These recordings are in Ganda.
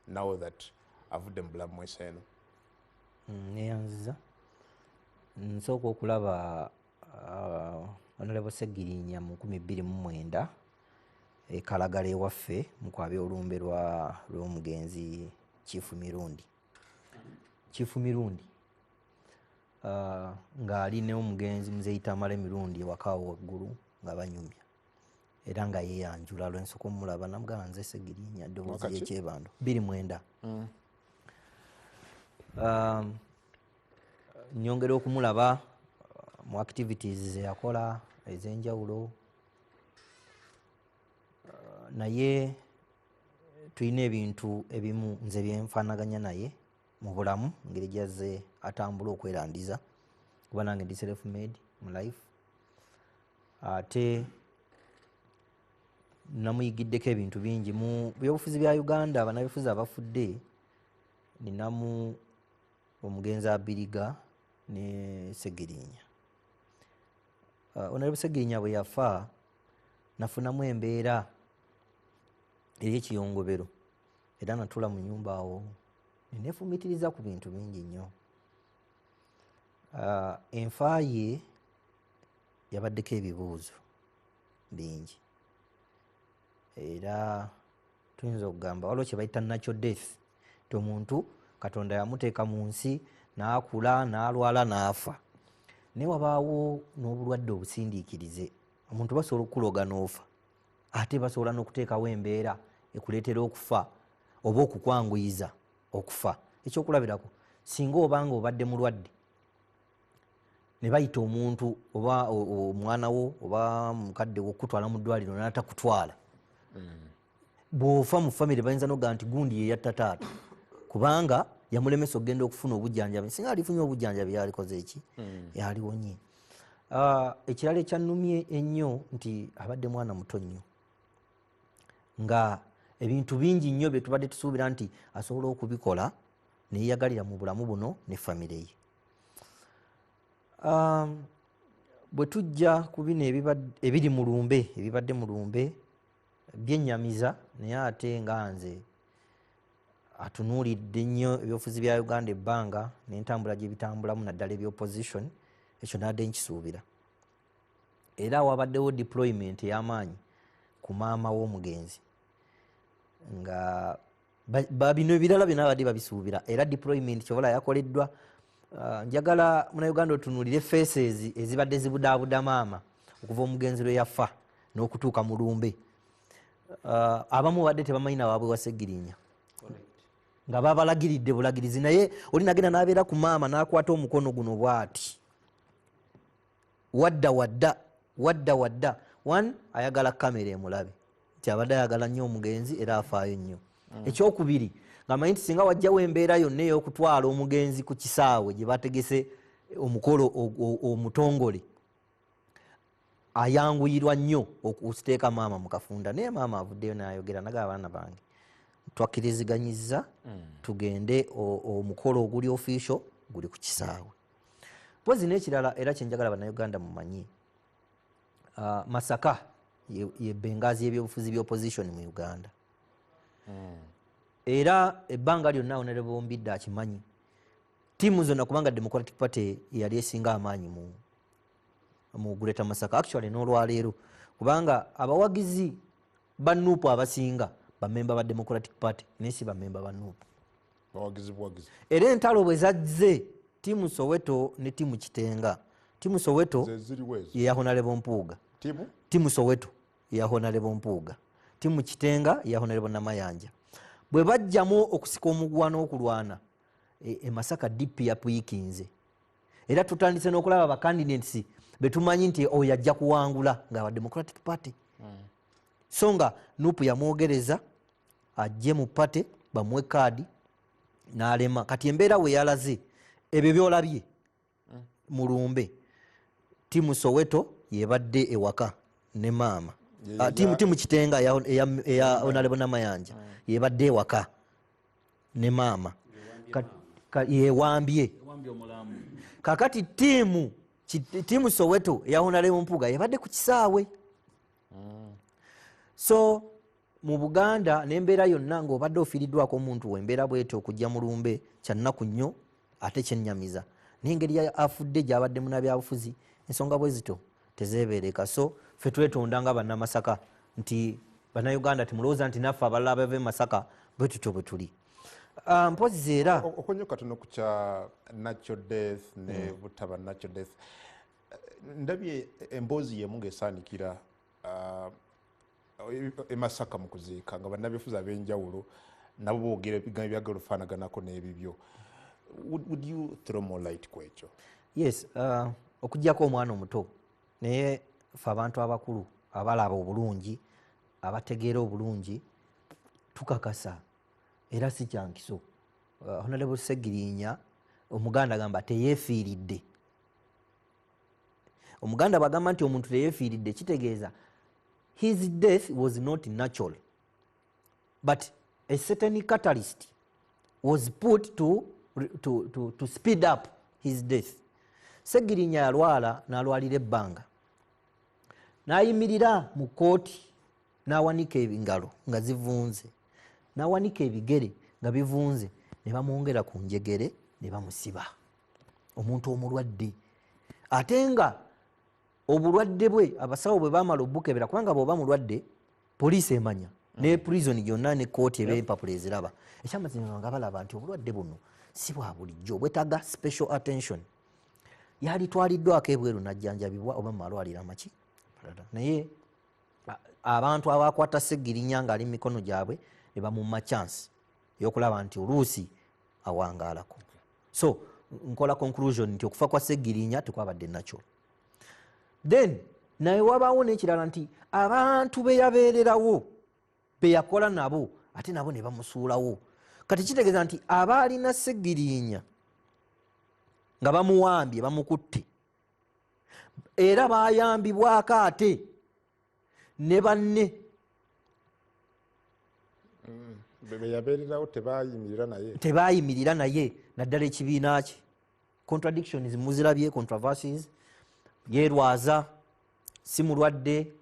Now that avudde mu bulamu mwensi eno. Neyanziza. Nsooka okulaba Honorable Segirinya mu 2009 ekalagala ewaffe mukwabya olumbe lw'omugenzi Chief Mirundi. Chief Mirundi ng'ali n'omugenzi Muzeeyi Tamale Mirundi ewaka waggulu nga banyumya, era nga yeeyanjula. Lwensooka omulaba namugamba, "Nze Segirinya, ddoboozi Mwaka ki? ly'ekyebando 2009." Nyongera okumulaba mu activities zeyakola ez'enjawulo. Naye tulina ebintu ebimu nze byenfaanaganya naye mu bulamu, engeri gyazze atambula okwerandiza, kuba nange ndi self made mu life, ate namuyigiddeko ebintu bingi mu byobufuzi bya Uganda. Bannabyobufuzi abafudde ninamu omugenzi Abiriga ne Segirinya. Honorable Segirinya bwe yafa, nafunamu embeera ey'ekiyongobero, era natula mu nyumba awo neneefumitiriza ku bintu bingi nnyo. Enfa ye yabaddeko ebibuuzo bingi, era tuyinza okugamba waliwo kye bayita natural death, ti omuntu Katonda yamuteeka mu nsi n'akula, n'alwala, n'afa. Naye wabaawo n'obulwadde obusindiikirize. Omuntu basobola okukuloga n'ofa, ate basobola n'okuteekawo embeera ekuleetera okufa oba okukwanguyiza okufa. Ekyokulabirako, singa obanga obadde mulwadde ne bayita omuntu oba omwana wo oba mukadde wo okutwala mu ddwaliro n'atakutwala, bw'ofa mu famire bayinza nogamba nti gundi yeyatta taata, kubanga yamulemesa okugenda okufuna obujjanjabi. Singa alifunye obujjanjabi, yalikoze eki? Yaliwonye. Ekirala ekyannumye ennyo nti abadde mwana muto nnyo, nga ebintu bingi nnyo bye tubadde tusuubira nti asobola okubikola, neyeyagalira mu bulamu buno ne famire ye. Bwe tujja ku bino ebiri mu lumbe, ebibadde mu lumbe byennyamiza, naye ate nga nze atunuulidde nnyo ebyobufuzi bya Uganda ebbanga n'entambula gye bitambulamu, naddala ebyopposition, ekyo nadde nkisuubira. Era wabaddewo deployment ey'amaanyi ku maama w'omugenzi, nga bino ebirala byonna babadde babisuubira, era deployment kyobola yakoleddwa. Njagala munauganda otunuulire faces ezibadde zibudaabuda maama okuva omugenzi lwe yafa n'okutuuka mu lumbe. Abamu badde tebamanyi nawaabwe wa Segirinya, nga babalagiridde bulagirizi, naye oli nagenda n'abeera ku maama n'akwata omukono guno bw'ati, wadda wadda wadda wadda. One, ayagala kamera emulabe nti abadde ayagala nnyo omugenzi era afaayo nnyo. Ekyokubiri, ng'amanyi nti singa wajjawo embeera yonna ey'okutwala omugenzi ku kisaawe gye bategese omukolo omutongole, ayanguyirwa nnyo okuteeka maama mu kafunda. Naye maama avuddeyo n'ayogera, naga, "Abaana bange twakkiriziganyizza tugende, omukolo oguli official guli ku kisaawe." Mpozi n'ekirala era kyenjagala bannayuganda mumanyi, Masaka ye Bengaazi y'ebyobufuzi by'opposition mu Uganda. Era ebbanga lyonna Honorable Mbidde akimanyi, tiimu zonna, kubanga Democratic Party yali esinga amaanyi mu Greater Masaka actually n'olwaleero, kubanga abawagizi ba NUP abasinga bamemba ba Democratic Party, naye si bamemba ba NUP. Bawagizi buwagizi. Era entalo bwe zazze, tiimu Soweto ne tiimu Kitenga, tiimu Soweto Ze ziriwo ezo? Yeya Honorable Mpuuga. Tiimu? Tiimu Soweto yeya Honorable Mpuuga, tiimu Kitenga yeya Honorable Namayanja. Bwe bajjamu okusika omuguwa n'okulwana e Masaka, DP yapuyikinze, era tutandise n'okulaba bacandidates betumanyi nti oyo ajja kuwangula nga aba Democratic Party. So nga NUP yamwogereza ajje mu party bamuwe kaadi n'alema. Kati embeera we yalaze ebyo byolabye mulumbe, tiimu Soweto yebadde ewaka ne maama. Tiimu Kitenga eya Honorable Namayanja yebadde ewaka ne maama. Yewambye. Ewambye omulambo. Kakati tiimu Soweto eya Honorable Mpuuga yebadde ku kisaawe. So Mu Buganda n'embeera yonna ng'obadde ofiiriddwako omuntu, embeera bwetyo okujja mu lumbe kyannaku nnyo ate kyennyamiza, n'engeri afudde gy'abadde munnabyabufuzi, ensonga bwe zito tezeebeereka. So ffe twetonda nga Bannamasaka nti Bannayuganda timulowooza nti naffe abalala abava e Masaka bwe tutyo bwe tuli. Mpozi era Okonyo katono ku kya natural death ne butaba natural death. Ndabye emboozi yemu ng'esaanikira e Masaka mu kuziika, nga bannabyabufuzi ab'enjawulo nabo boogera ebigambo ebyagala ofaanaganako n'ebibyo. Would you throw more light ku ekyo? Yes, okugyako omwana omuto, naye ffe abantu abakulu abalaba obulungi, abategeera obulungi, tukakasa era si kyankiso. Honorable Segirinya, Omuganda agamba teyeefiiridde. Omuganda bwagamba nti omuntu teyeefiiridde, kitegeeza his death was not natural, but a certain catalyst was put to speed up his death. Segirinya yalwala n'alwalira ebbanga, n'ayimirira mu kkooti n'awanika engalo nga zivunze, n'awanika ebigere nga bivunze, ne bamwongera ku njegere ne bamusiba. Omuntu omulwadde, ate nga obulwadde bwe abasawo bwe bamala obukebera, kubanga bw'oba mulwadde poliisi emanya ne prison yonna ne kkooti eba empapula eziraba. Ekyamazima nga balaba nti obulwadde buno si bwa bulijjo, bwetaaga special attention, yalitwaliddwako ebweru n'ajjanjabibwa oba mu malwaliro amaki amalala. Naye abantu abakwata Segirinya ng'ali mu mikono gyabwe ne bamumma chance ey'okulaba nti oluusi awangaalako. So nkola conclusion nti okufa kwa Segirinya tekwabadde natural. Then naye wabaawo n'ekirala nti abantu be yabeererawo, be yakola nabo, ate nabo ne bamusuulawo. Kati kitegeeza nti abaalina Segirinya nga bamuwambye, bamukutte, era bayambibwako ate ne banne. Be yabeererawo tebayimirira naye. Tebayimirira naye, naddala ekibiina kye. Contradictions muzirabye, controversies. Yeerwaza, si mulwadde.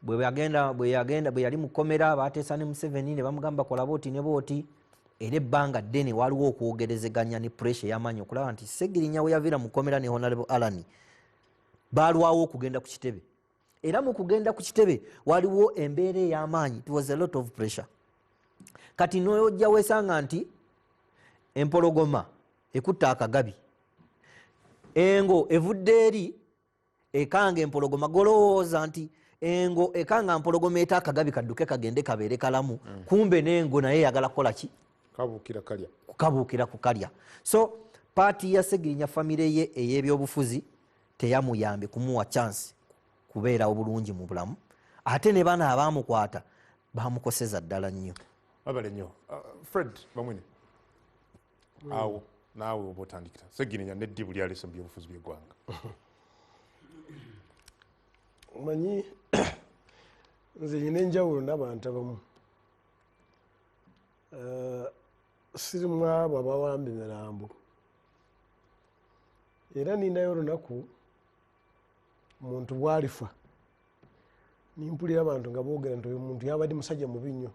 Bwe yagenda, bwe yali mu kkomera, bateesa ne Museveni ne bamugamba kola booti ne booti, era ebbanga ddene waliwo okwogerezeganya ne pressure ey'amaanyi okulaba nti Segirinya we yaviira mu kkomera ne Honorable Allan balwawo okugenda ku kitebe. Era mu kugenda ku kitebe waliwo embeera ey'amaanyi, it was a lot of pressure. Kati nojja weesanga nti empologoma ekutta akagabi, engo evudde eri ekanga empologoma, golowooza nti engo ekanga mpologoma eta akagabi kadduke kagende kabeere kalamu, kumbe n'engo naye eyagala kukola ki? Kabuukira kalya. Kukabuukira kukalya. So part ya Segirinya, famire ye ey'ebyobufuzi teyamuyambye kumuwa chance kubeerawo bulungi mu bulamu, ate ne bana abamukwata bamukoseza ddala nnyo. Wabale nnyo. Fred Bamwine, awo naawe oba otandikira Segirinya neddibu lyalese mu byobufuzi by'eggwanga. Omanyi, nze nyina enjawulo n'abantu abamu. Sirimu abo abawamba emirambo, era ninayo olunaku omuntu bwalifa nimpulira abantu nga boogera nti oyo muntu yabadde musajja mubi nnyo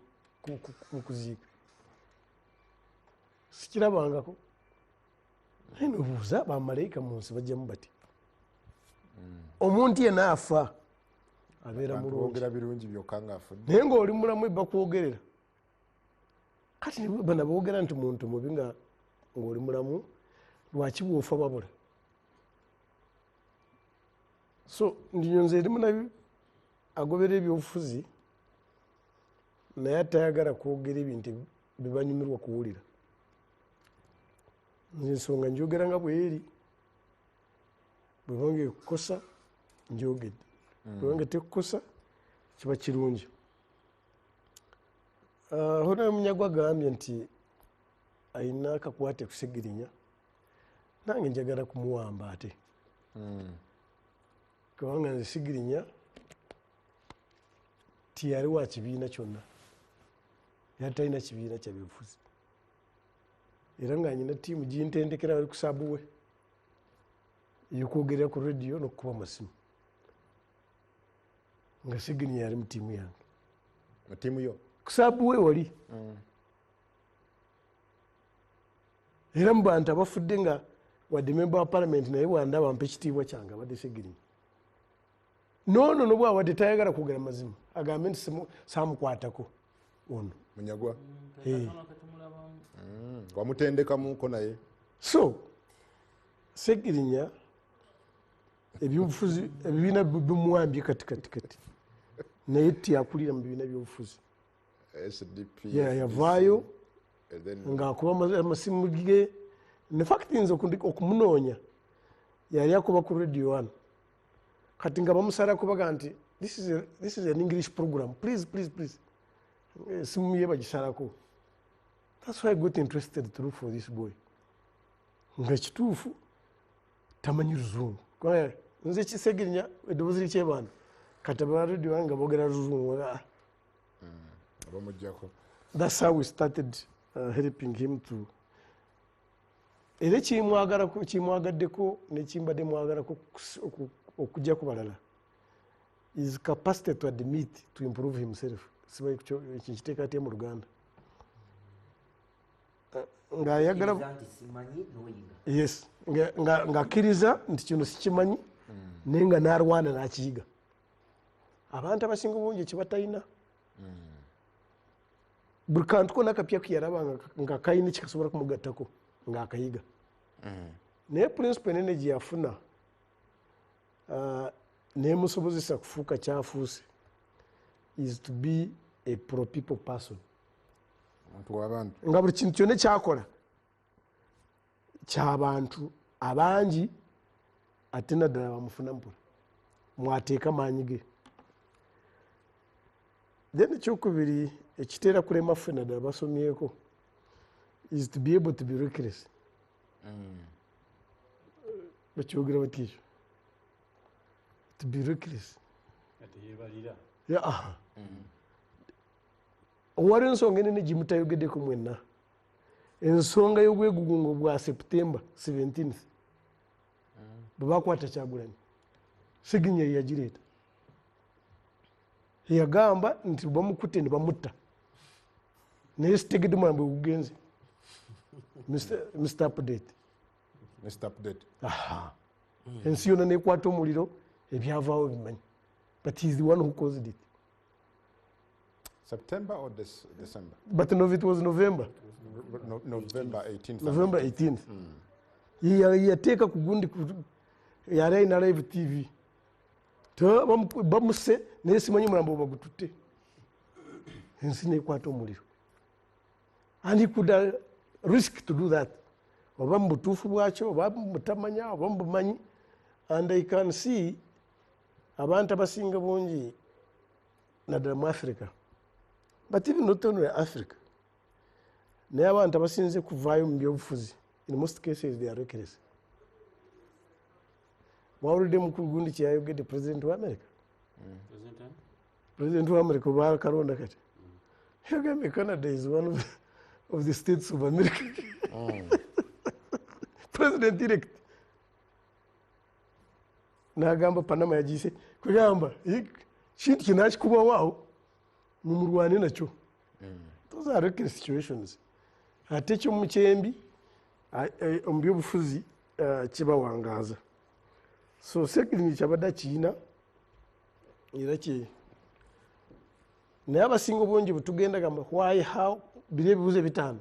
mu kuziika. Sikirabangako, naye nobuuza bamalayika mu nsi bajjamu bati omuntu yenna afa abeera Abantu mulungi. Boogera birungi byokka ng'afudde. Naye ng'oli mulamu bakwogerera. Kati bana boogera nti muntu mubi nga ng'oli mulamu, lwaki bwofa babula? So ndinyo nze eri munabi agobera ebyobufuzi, naye atayagala kwogera ebintu bibanyumirwa kuwulira. Nze ensonga njogera nga bweri, bwebanga ekukosa njogedde, bwebanga tekukosa kiba kirungi. Honorable Munyagwa agambye nti ayina akakwate ku Segirinya, nange njagala kumuwamba ate, kubanga nze Segirinya tiyali wa kibiina kyonna, yali talina kibiina kya byobufuzi, era nga nyina ttiimu gintendekera bali ku saabuwe eyokwogerera ku rediyo n'okukuba amasimu, nga Segirinya yali mu ttiimu yange. Tiimu yo Kusabuwe wali. Era mu bantu abafudde nga wadde member wa parliament naye bwandaba mpa ekitiibwa kyange abadde Segirinya. Noono nobwawadde tayagala kwogera mazima agambe nti saamukwatako ono Munyagwa. Wamutendekamuko naye. So Segirinya ebyobufuzi ebibiina bimuwambye kati kati kati naye tiyakulira mu bibiina byobufuzi. SDP yavaayo ng'akuba amasimu ge. In fact nze okumunoonya yali akuba ku Radio 1 kati nga bamusalako baga nti this is an English program, please please please, esimu ye bagisalako. That's why I got interested to look for this boy. Nga kituufu tamanyi Luzungu. Nze Kisegirinya eddoboozi ly'ekyebanda kati aba Radio 1 nga boogera Luzungu. Abamuggyako. That's how we started helping him to. Era kimwagaddeko nekimbadde mwagalako okujja ku balala is capacity to admit to improve himself. Simanyi kiteeka atya mu Luganda. Ng'ayagala yes, ng'akkiriza nti kino sikimanyi naye nga n'alwana n'akiyiga. Abantu abasinga obungi kibatalina. Buli kantu konna akapya ke yalaba nga kalina kikasobola kumugattako ng'akayiga. Naye principle enene gye yafuna nemusobozesa kufuuka kyafuuse is to be a pro people person. Nga buli kintu kyonna kyakola kyabantu abangi ate naddala bamufuna mpola mwateeka maanyi ge. Then ekyokubiri ekitera kulema ffe naddala basomyeko is to be able to be reckless. Bakyogera batya ekyo? To be reckless. Yeah. Owali ensonga enene gye mutayogeddeko mwenna, ensonga y'obwegugungo bwa September 17th bwe bakwata Kyagulanyi, Segirinya ye yagireeta. Yagamba nti bamukutte ne bamutta naye sitegedde mulambo bwe gugenze. Mr. Update. Mr. Update. Ensi yonna nekwata omuliro ebyavaawo bimanyi, but he is the one who caused it. September or December? But no, it was November. No, November 18th. November 18th. Yateeka ku gundi yali alina live TV. Bamuse naye simanyi mulambo bagututte. Ensi nekwata omuliro. And he could risk to do that. Oba mu butuufu bwakyo, oba mutamanya, oba mu bumanyi. And I can see abantu abasinga bungi naddala mu Africa. But even not only Africa, naye abantu abasinze kuvaayo mu byobufuzi, in most cases they are reckless. Wawulidde mukulu gundi kyeyayogedde president wa America? President wa America oba kalonda kati. Yagambye Canada is one of the states of America. President elect. N'agamba Panama yagiyise kugamba kintu kinakikubawo mumurwane nakyo. Those are reckless situations. Ate ekyo mu kyembi omu byobufuzi kibawangaaza. So Segirinya kyabadde akiyina era ki naye abasinga obungi bwe tugenda gamba why how biri ebibuuzo ebitaano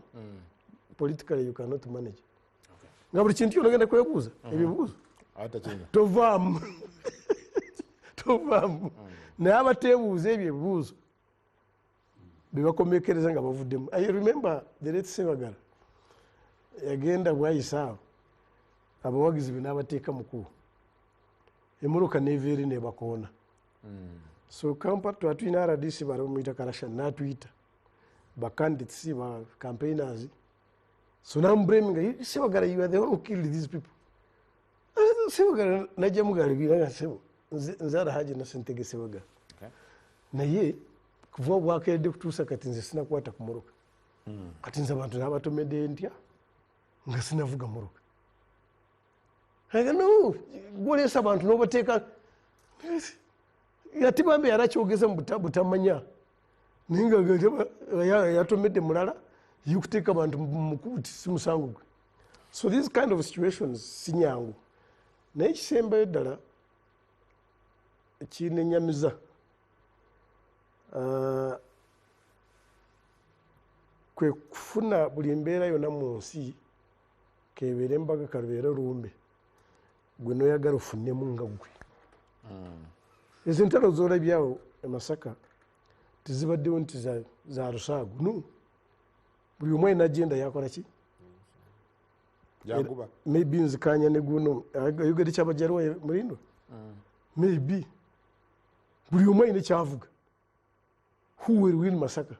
politically you cannot manage. Nga buli kintu kyonna ogenda kwebuuza ebibuuzo tovaamu tovaamu naye abateebuuza ebyo ebibuuzo bebakomekereza nga bavuddemu. I remember the late Sebagala yagenda bwayisa awo abawagizi be n'abateeka mu kkubo emmotoka n'eva eri nebakoona. So Kampala twatulina RDC balamuyita Karasha n'atuyita ba candidates ba campaigners. So namublaminga Sebagala, you are the one who killed these people. Sebagala najja mugalibira nga sebo nze Haji Nasentege Sebagala. Naye kuva bwakeredde kutuusa kati nze sinakwata ku mmotoka. Kati nze abantu n'abatomedde ntya nga sinavuga mmotoka. No, gw'oleese abantu n'obateeka ate bambi yali akyogeza mu butamanya. Naye nga yatomedde mulala, yikuteeka abantu mu kkubo si musango gwe. So these kind of situations si nyangu. Naye ekisembayo ddala kinenyamiza, kwe kufuna buli mbeera yonna mu nsi, kebeere embaga, kalubeere lumbe, gwe noyagala ofunemu nga ggwe. Ezo entalo z'olabyawo e Masaka tezibaddewo nti za lusaago. No, buli omu alina agenda yakola ki? Yaguba. Maybe nzikanya ne guno ayogedde kyabajaluwa Mulindwa. Maybe buli omu alina kyavuga. Who will win Masaka?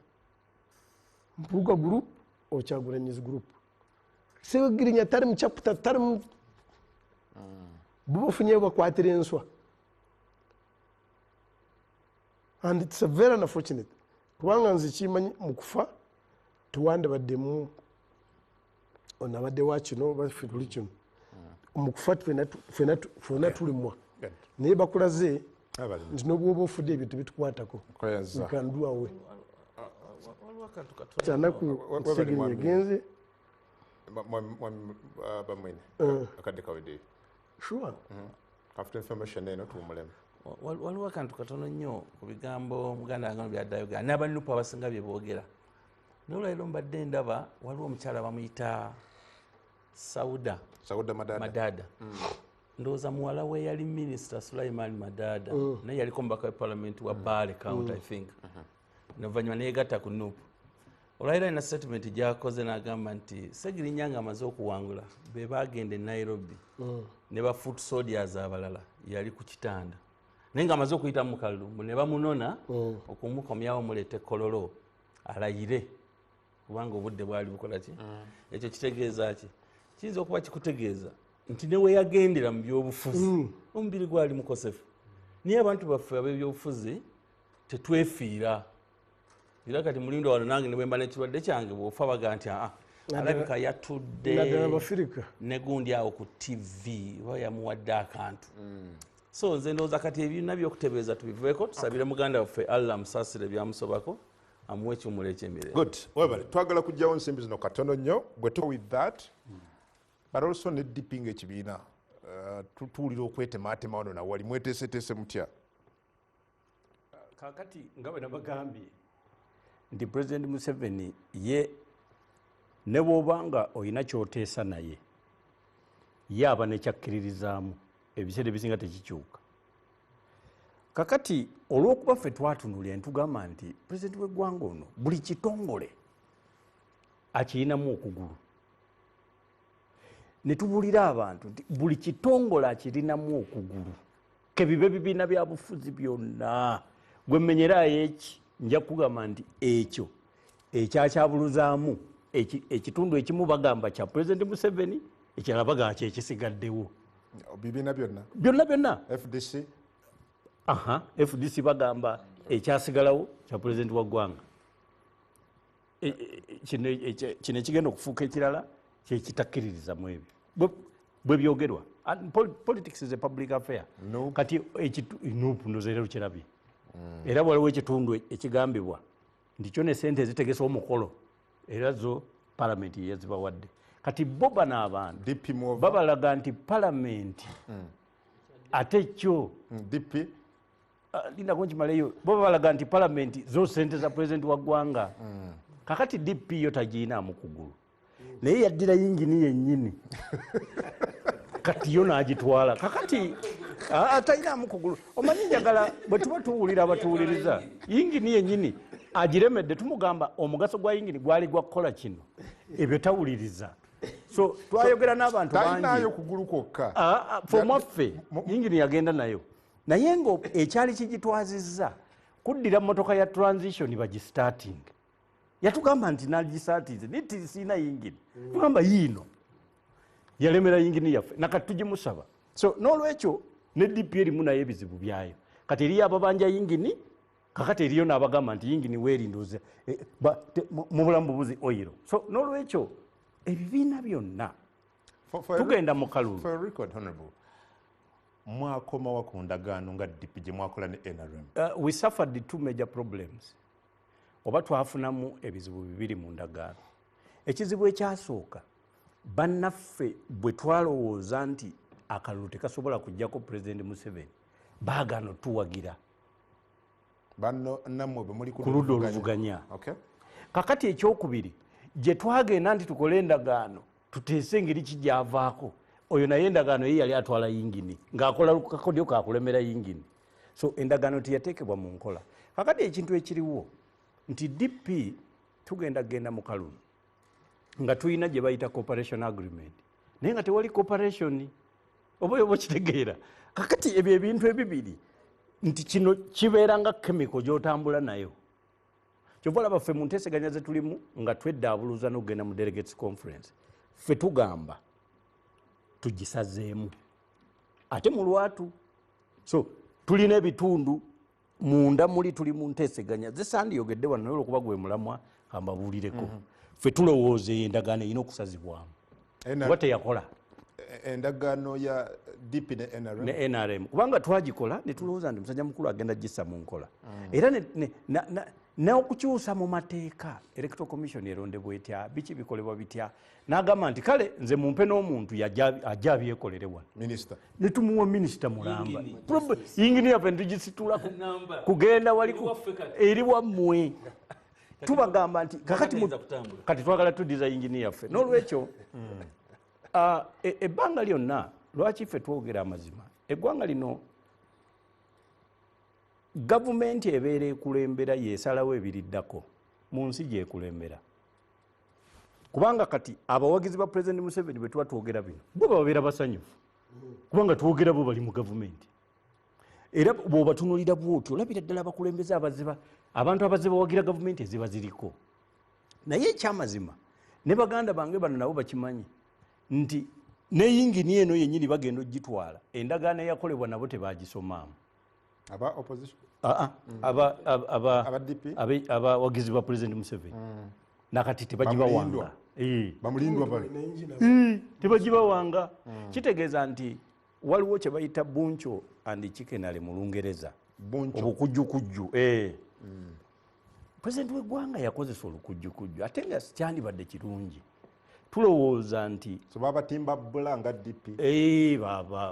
Mpuuga group or Kyagulanyi's group? Ssegirinya tali mu chapter, tali mu bubafunye bakwatira enswa. And it's a very unfortunate. Kubanga nze kimanyi mu kufa tuwandibaddemu ono abadde wa kino oba ffe tuli kino. Mu kufa ffenna tulimwa. Naye bakulaze nti n'obwoba ofudde ebyo tebitukwatako. We can do away. Kyanaku Ssegirinya yagenze. Bamwine akadde kaweddeyo. Sure. After information eno tuwummulemu. Waliwo akantu katono nnyo ku bigambo muganda wange by'adde n'abanupu abasinga bye boogera. Naye olwaleero mbadde ndaba waliwo omukyala bamuyita Sauda Sauda Madada. Madada. Ndowooza muwala we yali minisita Sulaiman Madada, naye yaliko omubaka wa parliament wa Mbale County, I think. N'oluvannyuma neyegatta ku NUP. Olwaleero alina statement gy'akoze n'agamba nti Ssegirinya ng'amaze okuwangula be baagenda e Nairobi ne ba foot soldiers abalala yali ku kitanda, naye ng'amaze okuyita mu kalulu ne bamunona okumukomyawo muleete Kololo alayire kubanga obudde bwali bukola ki? Ekyo kitegeeza ki? Kiyinza okuba kikutegeeza nti ne we yagendera mu byobufuzi omubiri gwali mukosefu, naye abantu baffe ab'ebyobufuzi tetwefiira. Era kati Mulindwa wano nange ne bwe mba n'ekirwadde kyange bw'ofa baga nti aa alabika yatudde ne gundi awo ku TV oba yamuwadde akantu. So nze ndowooza kati ebibiina by'okutebeeza tubiveeko, tusabire muganda waffe Allah amusaasire byamusobako, amuwe ekiwummulo eky'emirembe. Good. Webale, twagala kuggyawo ensimbi zino katono nnyo bwe tu with that, but also ne DP ng'ekibiina tuwulira okwetemaatema wano nawali mweteeseteese mutya? Kaakati nga bwe nabagambye nti President Museveni ye ne bw'oba nga olina ky'oteesa naye, ye aba nekyakkiririzaamu, ebiseera ebisinga tekikyuka. Kakati olw'okuba ffe twatunulira ne tugamba nti pulezidenti w'eggwanga ono buli kitongole akirinamu okugulu, ne tubuulira abantu nti buli kitongole akirinamu okugulu, kebibe bibiina bya bufuzi byonna. Gwe mmenyerayo eki, nja kugamba nti ekyo ekyakyabuluzaamu ekitundu ekimu bagamba kya Pulezidenti Museveni, ekirala bagamba kyekisigaddewo. Bibiina byonna? Byonna byonna. FDC? Aha, FDC bagamba ekyasigalawo kya pulezidenti wa ggwanga. Kino ekigenda okufuuka ekirala kyekitakkiririza mu ebyo bwe byogerwa. Politics is a public affair. Kati NUP ndowooza era lukirabye. Era waliwo ekitundu ekigambibwa nti kyo ne ssente ezitegesa omukolo era zo palamenti yezibawadde. Kati bo bano abantu babalaga nti palamenti ate kyo DP lindako nkimaleyo, bo babalaga nti palamenti zo ssente za pulezidenti wa ggwanga. Kakati DP yo tagiinaamu kugulu, naye yaddira yingini yennyini kati yo n'agitwala. Kakati talinamu kugulu. Omanyi njagala bwe tuba tuwulira abatuwuliriza, yingini yennyini agiremedde, tumugamba omugaso gwa yingini gwali gwa kukola kino, ebyo tawuliriza. So twayogera n'abantu bangi. Talinayo kugulu kwokka. Ffe omwaffe yingini yagenda nayo, naye nga ekyali kigitwazizza kuddira mmotoka ya transition bagistarting. Yatugamba nti nagistartinze nti siina yingini, tugamba yiino yalemera yingini yaffe nakati tugimusaba. So n'olwekyo ne DP erimu nayo ebizibu byayo. Kati eriyo ababanja yingini, kakati eriyo n'abagamba nti yingini weerindoza mu bulamu bubuzi oyiro. So n'olwekyo ebibiina byonna tugenda mu kalulu. For a record, Honorable, mwakomawa ku ndagaano nga DP gye mwakola ne NRM? We suffered the two major problems. Oba twafunamu ebizibu bibiri mu ndagaano. Ekizibu ekyasooka, bannaffe bwe twalowooza nti akalulu tekasobola kujjako Pulezidenti Museveni, baagaana otuwagira. Banno nammwe bwe muli ku ludda oluvuganya. Okay. Kakati ekyokubiri, gye twagenda nti tukole endagaano tuteese engeri ki gyavaako, oyo naye endagaano ye yali atwala yingini ng'akola kakodyo kakulemera yingini, so endagaano teyateekebwa mu nkola. Kakati ekintu ekiriwo nti DP tugenda genda mu kalulu nga tulina gye bayita cooperation agreement, naye nga tewali cooperation, oba oba okitegeera. Kakati ebyo ebintu ebibiri nti kino kibeera nga chemical gy'otambula nayo. Kyova olaba ffe mu nteeseganya ze tulimu nga tweddaabuluza n'okugenda mu delegates conference, ffe tugamba tugisazeemu ate mu lwatu. So tulina ebitundu munda muli tuli mu nteeseganya zisandiyogedde wano, naye olwokuba gwe mulamwa kambabuulireko. Ffe tulowooza eyo endagaano erina okusazibwamu kuba teyakola. Endagaano ya DP ne NRM, ne NRM, kubanga twagikola ne tulowooza nti musajja mukulu agenda gissa mu nkola, era n'okukyusa mu mateeka, Electoral Commission erondebwa etya, biki bikolebwa bitya, n'agamba nti kale nze mumpe n'omuntu ajja abyekolere wano, ne tumuwa minisita mulamba, yingini yaffe ntugisitula kugenda wali eri wammwe. Tubagamba nti kakati twagala tuddiza yingini yaffe. N'olwekyo ebbanga lyonna lwaki ffe twogera amazima, eggwanga lino gavumenti ebeera ekulembera yeesalawo ebiriddako mu nsi gyekulembera, kubanga kati abawagizi ba Pulezidenti Museveni bwe tuba twogera bino bo babeera basanyufu kubanga twogera bo bali mu gavumenti, era bw'obatunulira bw'otyo olabira ddala abakulembeze abaziba abantu abaziba bawagira gavumenti eziba ziriko. Naye ekyamazima ne baganda bange bano nabo bakimanyi nti ne yingini eno yennyini bagenda ogitwala, endagaano eyakolebwa nabo tebagisomaamu. Aba opposition? Aba DP? Abawagizi ba Pulezidenti Museveni. Nakati tebagibawanga. Bamulindwa bali. Tebagibawanga. Kitegeeza nti waliwo kye bayita buncho and chicken mu Lungereza. Obukujjukujju. Pulezidenti w'eggwanga yakozesa olukujjukujju ate nga kyandibadde kirungi. Tulowooza nti so babatimba bbula nga DP.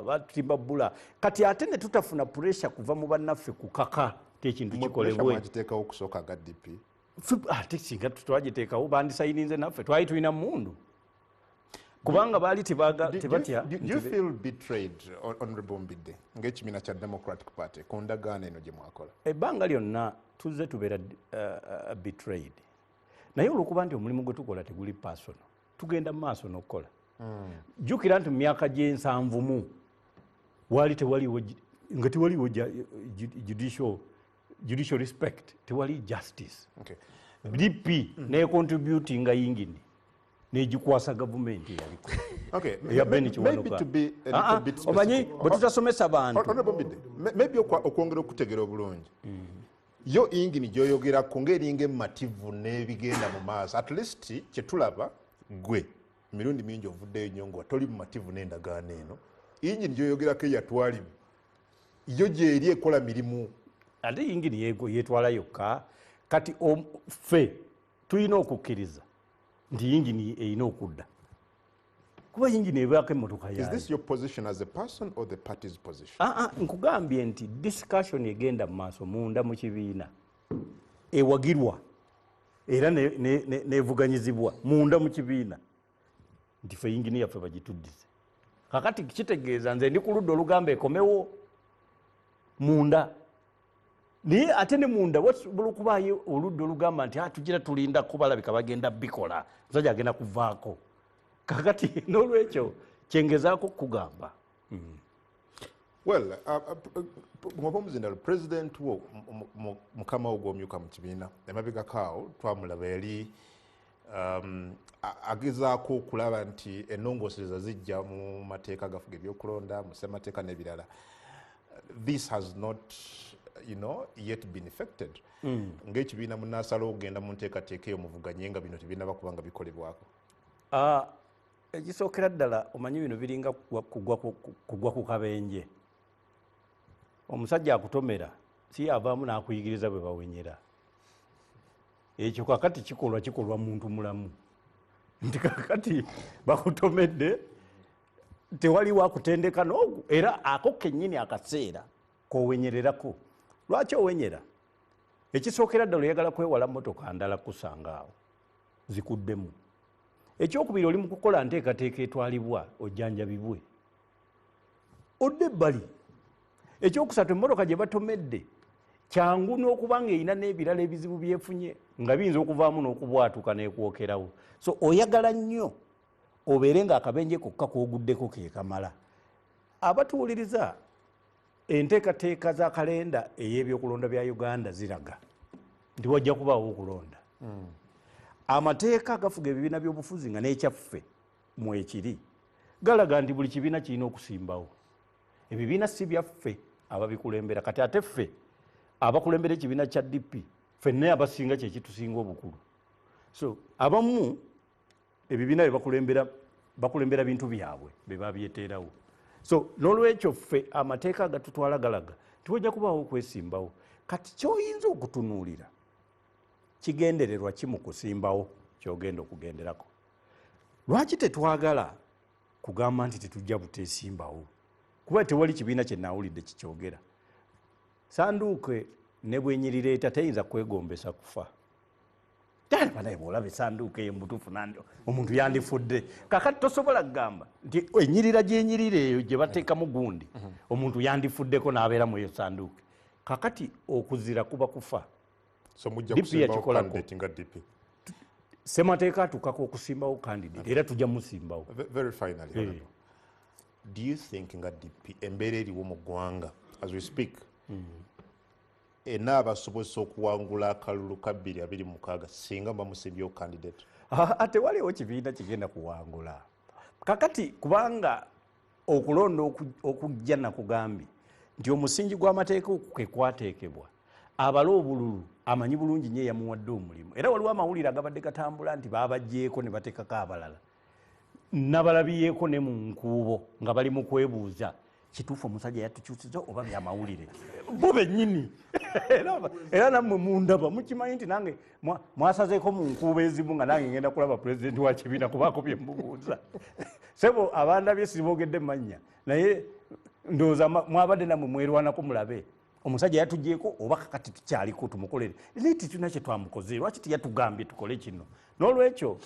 Batimba bbula. Kati ate ne tutafuna pressure kuva mu bannaffe kukaka ekintu kikolebwe. Mwagiteekawo okusooka nga DP. Ate singa twagiteekawo bandisayininze naffe, twali tulina mmundu. Kubanga baali tebatya. Do you feel betrayed, Honorable Mbidde, ng'ekibiina kya Democratic Party ku ndagaano eno gye mwakola? Ebbanga lyonna tuzze tubeera betrayed. Naye olw'okuba nti omulimu gwe tukola teguli personal, tugenda mu maaso n'okukola. Jjukira nti mu myaka gy'ensanvu waali tewaliwo nga tewaliwo judicial respect, tewali justice. DP necontributinga yingini negikwasa gavumenti eyaliko. Maybe to be a little bit specific. Omanyi bwe tutasomesa bantu. Honorable Mbidde, maybe okwongera okutegeera obulungi. Yo yingini gy'oyogerako ng'eringa emmativu n'ebigenda mu maaso, at least kye tulaba gwe emirundi mingi ovuddeyo nnyo nga toli mumativu n'endagaano eno. Yingini gy'oyogerako eyatwalimu yo gy'eri ekola mirimu. Ate yingini yeetwala yokka. Kati ffe tulina okukkiriza nti yingini erina okudda, kuba yingini ebaako emmotoka yayo. Is this your position as a person or the party's position? Nkugambye nti discussion egenda mu maaso munda mu kibiina ewagirwa era nevuganyizibwa munda mu kibiina nti ffe yingini yaffe bagituddize. Kakati kitegeeza nze ndi ku ludda olugamba ekomewo munda, naye ate ne munda wasobola okubaayo oludda olugamba nti tugira tulindako balabika bagenda bikola, musajja agenda kuvaako. Kakati n'olwekyo kyengezaako kugamba. Well, ngoba omuzindalo president wo mukama wo gw'omyuka mu kibiina emabegako awo twamulaba yali agezaako okulaba nti ennongoosereza zijja mu mateeka gafuga ebyokulonda, mu ssemateeka n'ebirala. This has not, yet been effected. Ng'ekibiina munaasalawo okugenda mu nteekateeka eyo muvuganye nga bino tebinnaba kuba nga bikolebwako. Ekisookera ddala omanyi bino biringa kugwa ku kabenje. Omusajja akutomera si avaamu n'akuyigiriza bwe bawenyera. Ekyo kakati kikolwa muntu mulamu. Nti kakati bakutomedde tewali wakutendeka n'ogu, era ako kennyini akaseera kowenyererako. Lwaki owenyera? Ekisookera ddala oyagala kwewala mmotoka ndala kusanga awo zikuddemu. Ekyokubiri oli mu kukola nteekateeka etwalibwa ojjanjabibwe, odde ebbali. Ekyokusatu emmotoka gye batomedde kyangu n'okuba ng'erina n'ebirala ebizibu byefunye nga biyinza okuvaamu n'okubwatuka n'ekwokerawo. So oyagala nnyo obeere ng'akabenje kokka k'oguddeko ke kamala. Abatuwuliriza, enteekateeka za kalenda ey'ebyokulonda bya Uganda ziraga nti wajja kubaawo okulonda. Amateeka agafuga ebibiina by'obufuzi nga n'ekyaffe mwekiri galaga nti buli kibiina kirina okusimbawo. Ebibiina si byaffe ababikulembera. Kati ate ffe abakulembera ekibiina kya DP ffenna abasinga kyekitusinga obukulu. So abamu ebibiina bye bakulembera bintu byabwe bye babyeteerawo. So n'olwekyo ffe amateeka agatutwala galaga nti wajja kubaawo okwesimbawo. Kati ky'oyinza okutunuulira kigendererwa ki mu kusimbawo ky'ogenda okugenderako. Lwaki tetwagala kugamba nti tetujja buteesimbawo? Kuba tewali kibiina kye naawulidde kikyogera. Sanduuke ne bwenyirireeta teyinza kwegombesa kufa. Banaye bw'olaba esanduuke eyo mubutuufu omuntu yandifudde. Kakati tosobola kugamba nti enyirira gy'enyirira eyo gye bateekamu gundi omuntu yandifuddeko n'abeera mu eyo sanduuke. Kakati okuzira kuba kufa. So mujja kusimbawo candidate nga DP. Ssemateeka atuukako okusimbawo candidate era tujja musimbawo. Very finally, do you think nga DP embeera eriwo mu ggwanga as we speak enaabasobozesa okuwangula akalulu ka 2026 singa bamusimbyewo candidate? Tewaliwo kibiina kigenda kuwangula kakati, kubanga okulonda okujja nakugambye nti omusingi gw'amateeka kwe kwateekebwa abala obululu amanyi bulungi nnyo eyamuwadde omulimu. Era waliwo amawulire agabadde gatambula nti baabaggyeko ne bateekako abalala. Nabalabiyeeko ne mu nkuubo nga bali mu kwebuuza kituufu omusajja yatukyusiza oba byamawulire bo bennyini. Era nammwe mundaba mukimanyi nti nange mwasazeeko mu nkuubo ezimu nga nange ngenda kulaba pulezidenti wa kibiina kubaako bye mbubuuza. Sebo abandabye siboogedde mannya, naye ndowooza mwabadde nammwe mwerwanako mulabe omusajja yatugyeko oba kakati tukyaliko tumukolere. Naye tetulina kye twamukoze, lwaki teyatugambye tukole kino? N'olwekyo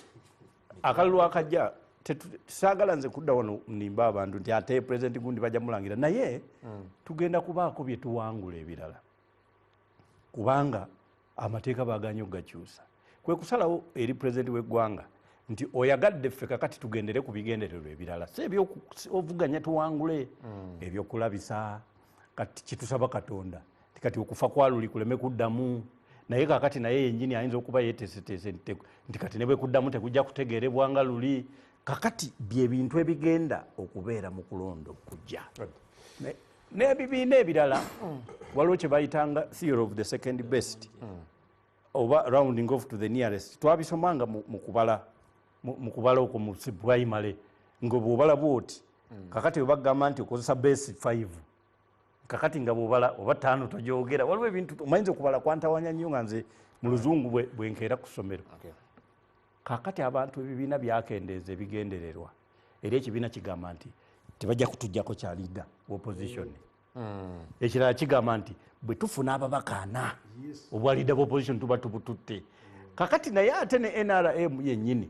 akalulu akajja saagala nze kudda wano nimba abantu nti ate pulezidenti gundi bajja mulangira, naye tugenda kubaako bye tuwangula ebirala, kubanga amateeka baganye okugakyusa. Kwe kusalawo eri pulezidenti w'eggwanga nti oyagadde ffe kakati tugendere ku bigendererwa ebirala, si ebyovuganya tuwangule ebyokulabisa. Kati kitusaba Katonda nti kati okufa kwa luli kuleme kuddamu, naye kakati naye yennyini ayinza okuba yeeteeseteese nti kati ne bwe kuddamu tekujja kutegeerebwa nga luli. Kakati bye bintu ebigenda okubeera mu kulonda okujja. N'ebibiina ebirala waliwo kye bayitanga theory of the second best oba rounding off to the nearest. Twabisomanga mu kubala okwo mu primary, nga bw'obala bw'oti kakati bwe bagamba nti okozesa base 5, kakati nga bw'obala oba 5 togyogera. Waliwo ebintu omayinza okubala kwantawanya nnyo nga nze mu luzungu bwe nkeera ku ssomero. Kakati abantu ebibiina byakendeeza ebigendererwa, era ekibiina kigamba nti tebajja kutuggyako kya leader opposition. Ekirala kigamba nti bwe tufuna ababaka 4 obwa leader opposition tuba tubututte. Kakati naye ate ne NRM yennyini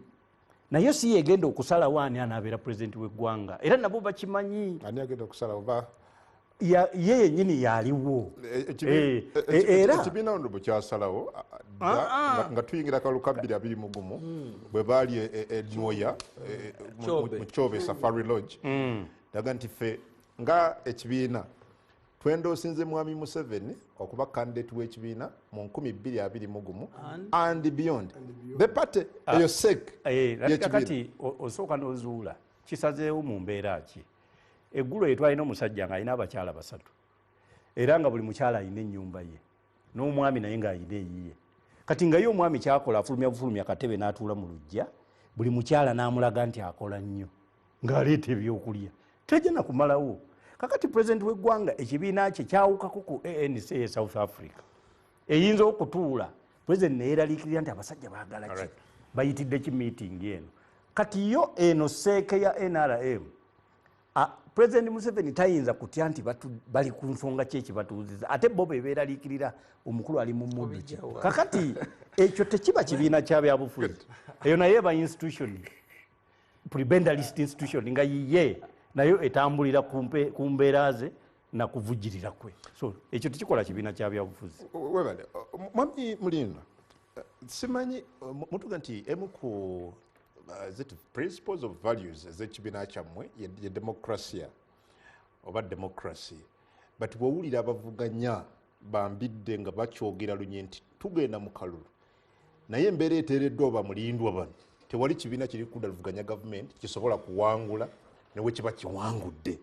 naye si yegenda okusalawo ani anaabeera pulezidenti w'eggwanga, era nabo bakimanyi. Ani agenda okusalawo? Ba ye yennyini yaliwo. Ekibiina ono bwe kyasalawo nga tuyingira akalulu ka 2021 bwe baali e Nwoya mu Kyobe Safari Lodge, daga nti ffe nga ekibiina twendoosinze Mwami Museveni okuba candidate w'ekibiina mu 2021 and beyond. The party eyo sek kakati osooka n'ozuula kisazeewo mu mbeera ki. Eggulo ye twalina omusajja ng'alina abakyala 3, era nga buli mukyala alina ennyumba ye n'omwami naye ng'alina eyiye. Kati nga ye omwami kyakola afulumya bufulumya katebe n'atuula mu luggya, buli mukyala n'amulaga nti akola nnyo ng'aleeta ebyokulya, tejja na kumalawo. Kakati pulezidenti w'eggwanga ekibiina kye kyawukako ku ANC e South Africa, eyinza okutuula President neyeraliikirira nti abasajja baagala ki, bayitidde ki meeting eno. Kati yo eno seeke ya NRM, President Museveni tayinza kutya nti bali ku nsonga ki ekibatuuziza, ate bo be beeraliikirira omukulu ali mu muddu ki. Kakati ekyo tekiba kibiina kya byabufuzi, eyo naye eba institution, prebendalist institution nga yiye nayo etambulira ku mbeera ze na kuvujjirira kwe. So ekyo tekikola kibiina kya byabufuzi. Webale mwami Mulindwa, simanyi mutuga nti emu ku principles of values ez'ekibiina kyammwe ye demokrasia oba democracy, but bw'owulira abavuganya bambidde nga bakyogera lunye nti tugenda mu kalulu, naye embeera eteereddwa oba Mulindwa bano, tewali kibiina kiri kudda luvuganya gavumenti kisobola kuwangula ne bwe kiba kiwangudde.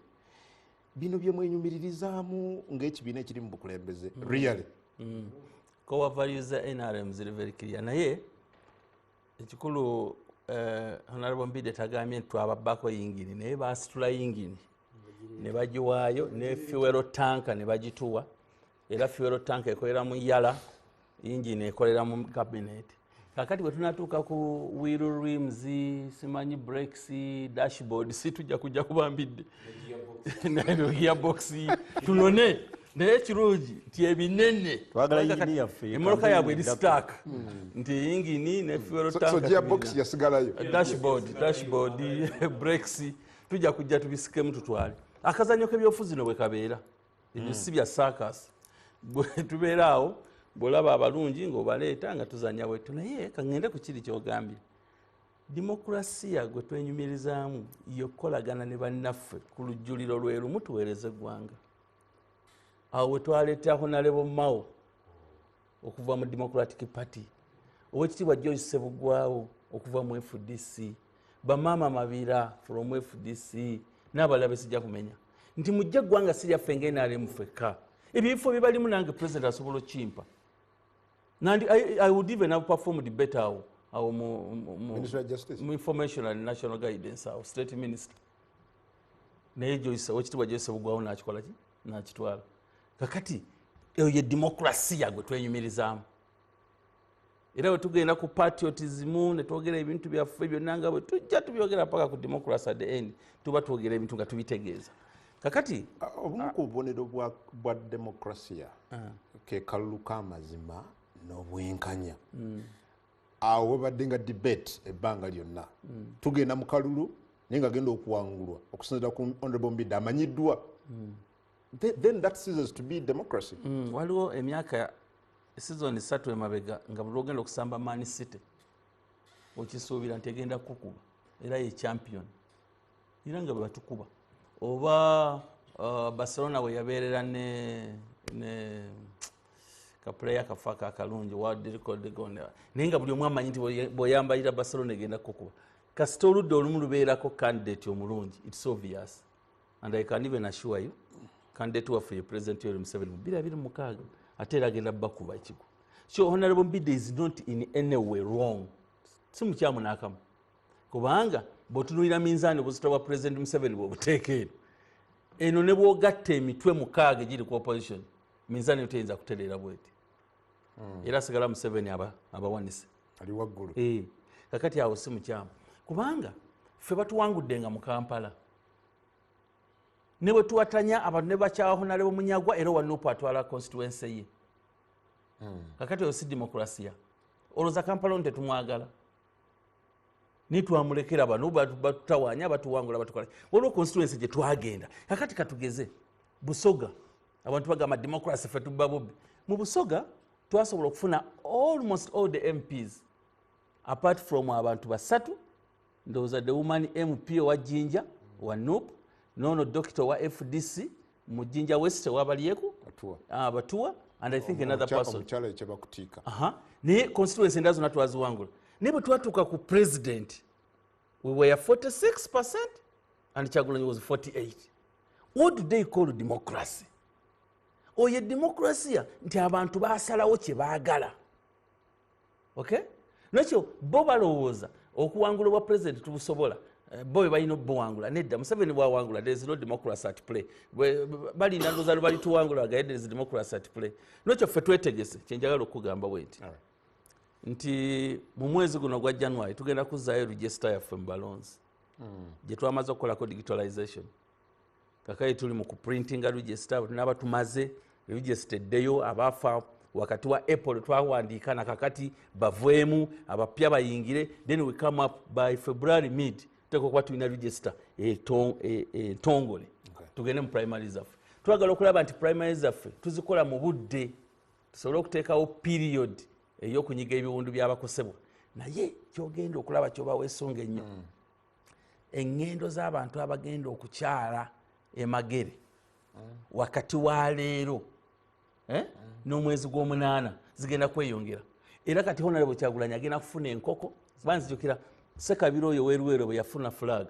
Bino bye mwenyumiririzaamu ng'ekibiina ekiri mu bukulembeze really? Core values za NRM ziri very clear, naye ekikulu Honorable Mbidde tagambye nti twababbako yingini, naye baasitula yingini ne bagiwaayo ne fuel tanka ne bagituwa, era fuel tanka ekolera mu yala, yingini ekolera mu cabinet. Kakati bwe tunatuuka ku wheel rims, simanyi brakes, dashboard, si tujja kujja kubambidde gearbox tunone, naye ekirungi nti ebinene emmotoka yaabwe eri stark nti yingini ne fuel tank, so gearbox yasigalayo, dashboard, brakes tujja kujja tubisikemu tutwale. Akazannyo k'ebyobufuzi no bwe kabeera, ebyo si bya circus, bwe tubeera awo bw'olaba abalungi ng'obaleeta nga tuzannya bwettu. Naye kaŋŋende ku kiri ky'ogambye, demokrasiya gwe twenyumirizaamu y'okukolagana ne bannaffe ku lujjuliro lwe lumu tuweereze eggwanga. Awo we twaleeta Honorable Mao okuva mu Democratic Party, Oweekitiibwa Joyce Ssebugwawo okuva mu FDC, Bamaama Mabira from FDC n'abalala besijja kumenya, nti mujje eggwanga si lyaffe nga NRM ffekka, ebifo bibalimu nange president asobola okimpa. Nandi I would even have performed better awo mu information and national guidance awo state minister, naye Joyce, Oweekitiibwa Joyce Ssebugwawo n'akikola ki, n'akitwala. Kakati eyo ye demokrasiya gwe twenyumirizaamu, era bwe tugenda ku patriotism ne twogera ebintu byaffe byonna nga bwe tujja tubyogera paka ku democracy at the end, tuba twogera ebintu nga tubitegeeza. Kakati obumu ku bubonero bwa demokrasiya ke kalulu k'amazima n'obwenkanya. Awo webadde nga debate ebbanga lyonna, tugenda mu kalulu naye nga agenda okuwangulwa okusinziira ku Honorable Mbidde amanyiddwa, then that ceases to be democracy. Waliwo emyaka season 3 emabega nga buli lw'ogenda okusamba Man City okisuubira nti egenda kukuba, era ye champion, era nga bwe batukuba. Oba Barcelona we yabeerera ne kapuleya kafa akalungi world record gonda, naye nga buli omu amanyi nti bw'oyambalira Barcelona egenda kukuba. Kasita oludda olumu lubeerako candidate omulungi, it's obvious, and I can even assure you candidate waffe ye President Yoweri Museveni mu 2026 ate era agenda bakuba ekigo. So Honorable Mbidde is not in any way wrong, si mukyamu n'akamu, kubanga bw'otunuulira minzaani obuzito bwa President Museveni bw'obuteeka eno eno ne bw'ogatta emitwe 6 egiri ku opposition, minzaani eyo teyinza kutereera bweti. Era asigala Museveni abawanise ali waggulu. Kakati awo si mukyamu, kubanga ffe batuwangudde nga mu Kampala ne bwe tuwatanya abantu ne bakyawa Honorable Munyagwa, era owa NUP atwala constituency ye. Kakati oyo si demokrasiya. Olowooza Kampala ono tetumwagala, naye twamulekera bano batutawaanya, batuwangula, batukola. Waliwo constituency gye twagenda. Kakati katugeze Busoga, abantu bagamba democracy ffe tubba bubbi. Mu Busoga twasobola okufuna almost all the MPs apart from abantu 3, ndowooza the woman MP owa Jinja wa NUP, nono doctor wa FDC mu Jinja West owabalyeku Batuwa, and I think another person omukyala ekyabakutiika. Naye constituency endala zonna twaziwangula, naye bwe twatuuka ku president we were 46% and Kyagulanyi was 48. What do they call democracy? Oyo demokrasiya nti abantu basalawo kye baagala. Okay? Nakyo bo balowooza okuwangula obwa president tubusobola, bo be balina obuwangula. Nedda, Museveni bwawangula there is no democracy at play. Balina ndowooza lwe balituwangula bagaye there is democracy at play. Nakyo ffe twetegese, kye njagala okugamba bwe nti Nti mu mwezi guno gwa January tugenda kuzaayo register yaffe mu balonzi gye twamaze okukolako digitalization. Kakati tuli mu kuprintinga register, tunaaba tumaze register eddeyo, abafa wakati wa April twawandiika na kakati baveemu, abapya bayingire, then we come up by February mid tuteeka okuba tulina register entongole. Tugende mu primary zaffe. Twagala okulaba nti primary zaffe tuzikola mu budde, tusobole okuteekawo period ey'okunyiga ebiwundu by'abakosebwa. Naye kyogenda okulaba kyoba weesonga ennyo, eŋŋendo z'abantu abagenda okukyala emagere wakati wa leero n'omwezi gw'omunaana zigenda kweyongera. Era kati Honorable Kyagulanyi agenda kufuna enkoko. Banzijukira Sekabira oyo weruwero bwe yafuna flag,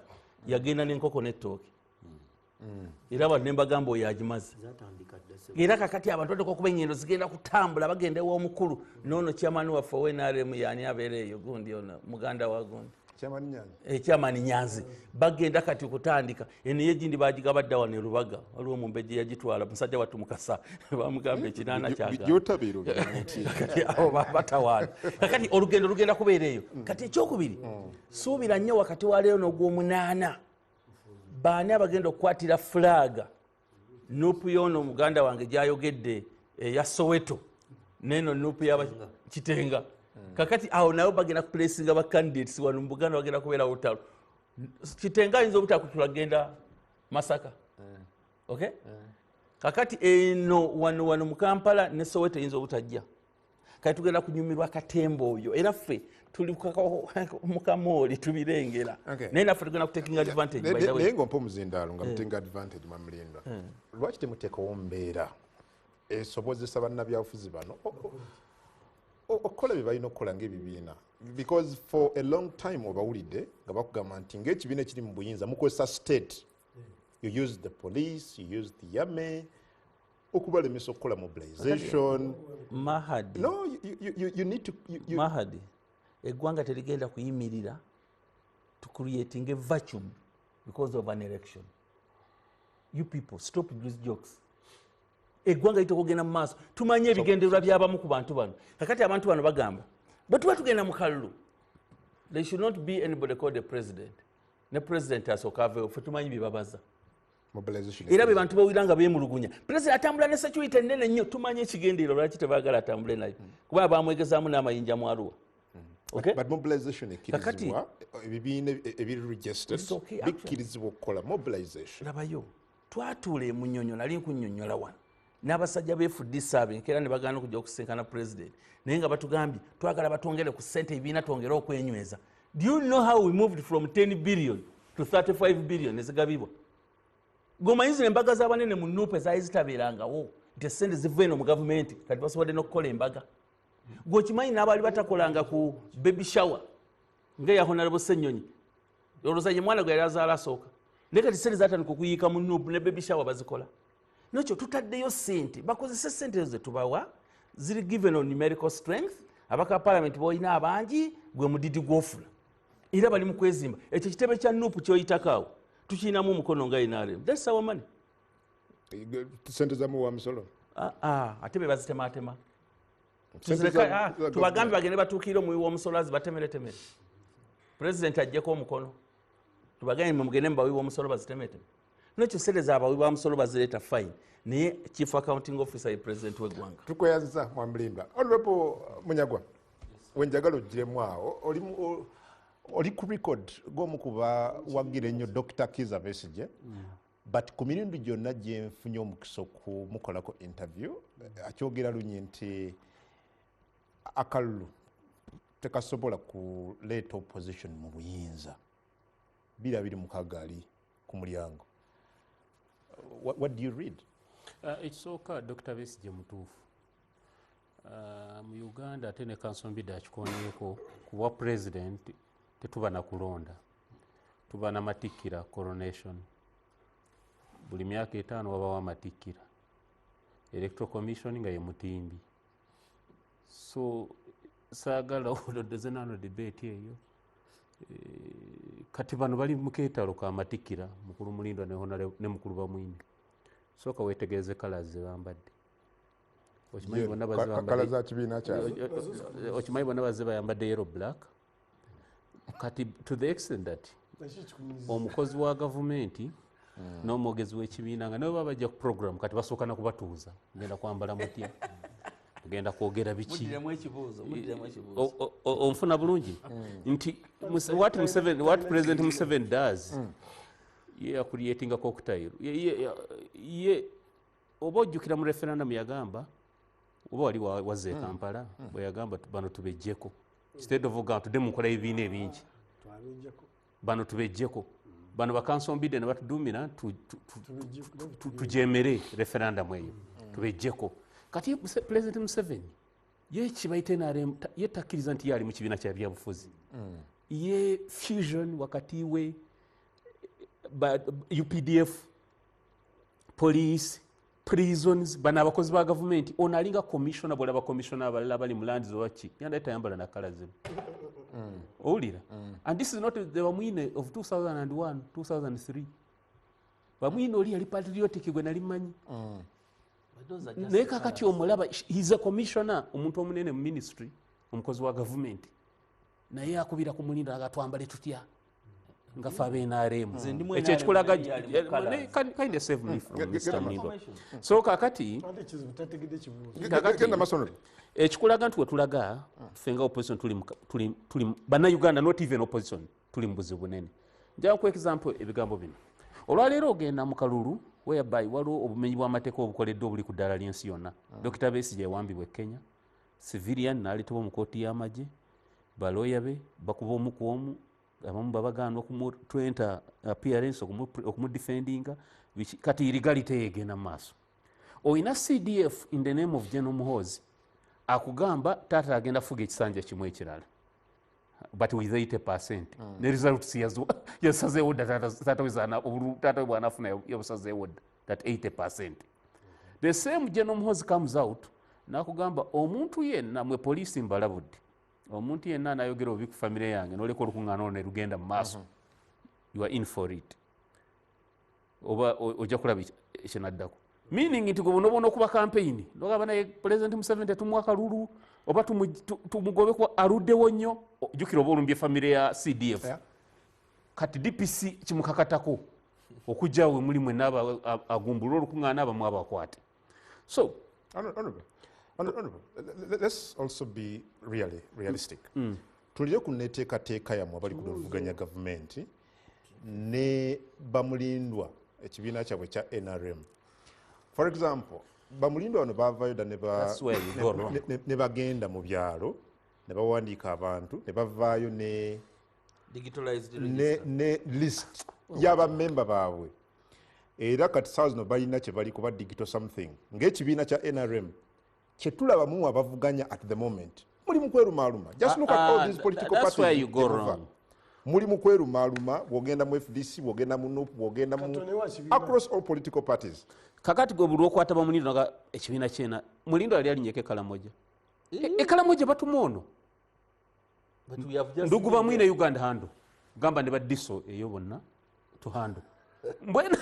yagenda n'enkoko n'ettooke, era abantu ne mbagamba oyo agimaze. Era kakati abantu bateekwa okuba eŋŋendo zigenda kutambula, bagenda ew'omukulu noono chairman waffe owa NRM, yaani abeera eyo gundi ono muganda wa gundi. Chairman Nyanzi. Chairman Nyanzi. Bagenda kati okutandika eno ye gindi bagigaba dda wano e Lubaga, waliwo omumbejja yagitwala, musajja wattu Mukasa bamugamba ekinaana kyagamba. Gyotabeera nti Kati abo batawaana. Kakati olugendo lugenda kubeera eyo. Kati ekyokubiri, suubira nnyo wakati wa leero n'ogwomunaana baani abagenda okukwatira flag NUP y'ono muganda wange gyayogedde eya Soweto neno NUP yaba Kitenga. Kakati awo nabo bagenda kuplacinga ba candidates wano mu Buganda, bagenda kubeera lutalo. Kitenga ayinza obutakutula genda Masaka. Okay, kakati eno wano wano mu Kampala ne Soweto eyinza obutajja. Kati tugenda kunyumirwa katemba oyo, era ffe tuli mu kamooli tubirengera. Naye naffe tugenda kutakinga advantage, by the way. Naye ng'ompa omuzindaalo nga mutenga advantage, Mamulinda, lwaki temuteekawo mbeera esobozesa bannabyabufuzi bano okukola bye balina okukola ng'ebibiina? Because for a long time obawulidde nga bakugamba nti ng'ekibiina ekiri mu buyinza mukozesa state, you use the police, you use the army okubalemesa okukola mobilization. Mahadi. No, you need to you, Mahadi, eggwanga terigenda kuyimirira to creating a vacuum because of an election. You people, stop these jokes. Eggwanga liteekwa okugenda mu maaso. Tumanye ebigendererwa by'abamu ku bantu bano. Kakati abantu bano bagamba bwe tuba tugenda mu kalulu, there should not be anybody called a president, ne president asooka aveewo. Ffe tumanyi bye babaza. Mobilization. Era be bantu bawulira nga beemulugunya, president atambula ne security ennene nnyo. Tumanyi ekigendererwa lwaki tebaagala atambule nayo, kuba bamwegezaamu n'amayinja mu Arua. Okay? But mobilization ekkirizibwa, ebibiina ebiri registered It's okay, actually. bikkirizibwa okukola mobilization. Labayo, twatuula emunyonyo, nali nkunnyonnyola wano n'abasajja b'FDC abenkeera ne bagaana okujja okusinkana president, naye nga batugambye twagala batwongere ku ssente ebibiina twongere okwenyweza. Do you know how we moved from 10 billion to 35 billion ezigabibwa? Gomanyi zino embaga z'abanene mu NUP ezaali zitabeerangawo, nti essente ziva eno mu gavumenti, kati basobodde n'okukola embaga. Gweokimanyi n'abaali batakolanga ku baby shower nga Honorable Ssenyonyi, olowooza ye mwana gwe yali azaala asooka, naye kati sente zatandika okuyiika mu NUP ne baby shower bazikola. Nekyo tutaddeyo sente, bakozese sente ezo zetubawa, ziri given on numerical strength. Abaka parliament boolina abangi, gwe mudidi gwofuna, era bali mu kwezimba. Ekyo kitebe kya NUP kyoyitako awo tukirinamu omukono nga NRM. That's our money. Sente zamuwa musolo. Ah, ah, ate be bazitematema. Sente za Tubagambe government. Bagende batuukirire omuwi w'omusolo azibatemeretemere, pulezidenti aggyeko omukono. Tubagambe mwe mugende mubawi b'omusolo bazitemeteme. Nekyo sente z'abawi b'omusolo bazireeta, fine, naye chief accounting officer ye president w'eggwanga. Tukweyanziza, Mwamulimba. Honorable Munyagwa, wenjagala ogiremu awo, oli ku record gwomu kuba wagira ennyo Dr Kiza Besigye, but ku mirundi gyonna gyenfunye omukisa okumukolako interview, akyogera lunyi nti akalulu tekasobola kuleeta opposition mu buyinza 2026 ali ku mulyango. What do you read? Ekisooka, Dr Besigye mutuufu. Mu Uganda, ate ne Kansombidde akikoonyeeko, kuba president tetuba na kulonda, tuba na matikkira, coronation. Buli myaka 5 wabawo amatikkira, Electoral Commission nga ye mutimbi. So saagala olodeze nano debate eyo. Kati bano bali mu keetalo ka matikkira, mukulu Mulindwa ne mukulu Bamwine. Sooka weetegereze colours ze bambadde. Okimanyi bonna bazze Colour za kibiina kyabwe. Okimanyi bonna bazze bayambadde yellow black. Kati to the extent that omukozi wa gavumenti n'omwogezi w'ekibiina nga nabo baba bajja ku program, kati basooka na kubatuuza, mugenda kwambala mutya, mugenda kwogera biki. Muddiremu ekibuuzo, muddiremu ekibuuzo. Onfuna bulungi nti what President Museveni does, ye acreatinga cocktail. Ye oba ojjukira mu referendum yagamba, oba wali wazze e Kampala, bwe yagamba bano tubejjeko. Instead of ogamba tudde mu nkola y'ebibiina ebingi. Twabejjeko. Bano tubejjeko. Bano bakansombidde ne batudumira tujemere referendum eyo. Tubejjeko. Kati President Museveni ye kibayita NRM, ye takkiriza nti ye ali mu kibiina kya byabufuzi. Ye fusion wakati we ba, UPDF, police, prisons, bano abakozi ba gavumenti, ono alinga commissioner, bw'olaba commissioner abalala bali mu lands oba ki, yandadde tayambala na colour zimu. Owulira? And this is not the Bamwine of 2001, 2003. Bamwine oli yali patriotic gwe nali mmanyi. But those are just Naye kakati colours. omulaba, he's a commissioner, omuntu omunene mu ministry, omukozi wa gavumenti. Naye akubira ku mulindo aga twambale tutya? Nga ffe ab'N R M. Nze ndi mu Ekyo NRM, ekikulaga naye yali mu colours. kind of save me from Mister Get Mulindwa. Information. So kakati, Ate ekizibu tategedde kibuuzo. Kakati, Genda maaso nno. ekikulaga nti wetulaga ffe nga opposition tuli tuli bannayuganda, not even opposition, tuli mu buzibu bunene. Nja kuwa example ebigambo bino. Olwaleero ogenda mu kalulu whereby waliwo obumenyi bw'amateeka obukoleddwa obuli ku ddaala ly'ensi yonna. Dr. Besigye yawambibwa e Kenya, civilian n'aleetebwa mu kkooti y'amagye, balooya be bakuba omu ku omu, abamu babagaana okumutwenta appearance, okumudefendinga, kati illegality eyo egenda mu maaso. Oyina CDF in the name of General Muhoozi akugamba taata agenda fuga ekisanja kimu ekirala, but with 80%. Ne results yasazeewo dda, taata we zaana, obulu, taata we bw'anaafuna yabusazeewo dda, that 80%. The same General Muhoozi comes out n'akugamba omuntu yenna, mwe poliisi mbalabudde, omuntu yenna anayogera obubi ku famire yange n'oleka olukuŋŋaana olwo ne lugenda mu maaso, you are in for it. Oba ojja kulaba ekinaddako. Meaning nti gwe bonoboona okuba campaign, n'ogamba naye President Museveni tetumuwa kalulu, oba tumugobe kuba aluddewo nnyo, jjukira oba olumbye famire ya CDF. Kati DPC kimukakatako okujja we muli mwenna agumbule olukuŋŋaana abamu abakwate. So, Honorable, Honorable, let's also be really realistic. Tulire ku nneteekateeka yammwe abali ku luvuganya gavumenti ne Bamulindwa, ekibiina kyabwe kya NRM. For example, Bamulindwa bano baavaayo dda That's where you go wrong. ne bagenda mu byalo ne bawandiika abantu ne bavaayo Digitalized register. ne list y'abammemba baabwe. Era kati saawa zino balina kye bali kuba digital something. Ng'ekibiina kya NRM kye tulabamu abavuganya at the moment. Muli mu kwerumaaluma. Just look at all these political That's parties where you go gye muva. wrong. Muli mu kwerumaaluma, bw'ogenda mu FDC, bw'ogenda mu NUP, bw'ogenda mu Katonda wa kibiina. across all political parties. Kakati gwe buli lw'okwata Bamulindwa nga ekibiina kyena, Mulindwa yali alinnyeko e Kalamoja. E Kalamoja batuma ono. But we have just Ndugu seen Bamwine them. Uganda handle. Gamba ne badiso eyo bonna to handle. Mbwena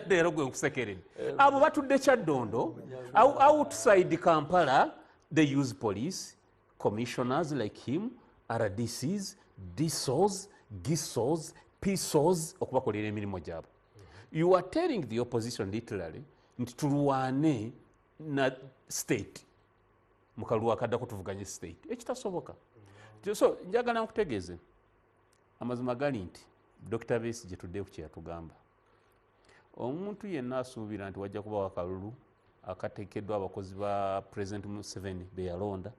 leero gwe nkusekeredde. Abo batudde Kyaddondo, outside Kampala, they use police, commissioners like him, RDCs, DSOs, GISOs, PSOs, okubakolera emirimu gyabwe. You are telling the opposition literally nti tulwane na state. Mu kalulu akaddako tuvuganye state. Ekitasoboka. So njagala nkutegeeze amazima gali nti Dr. Besigye tudde ku kye yatugamba. Omuntu yenna asuubira nti wajja kubawo akalulu akateekeddwa abakozi ba President Museveni be yalonda.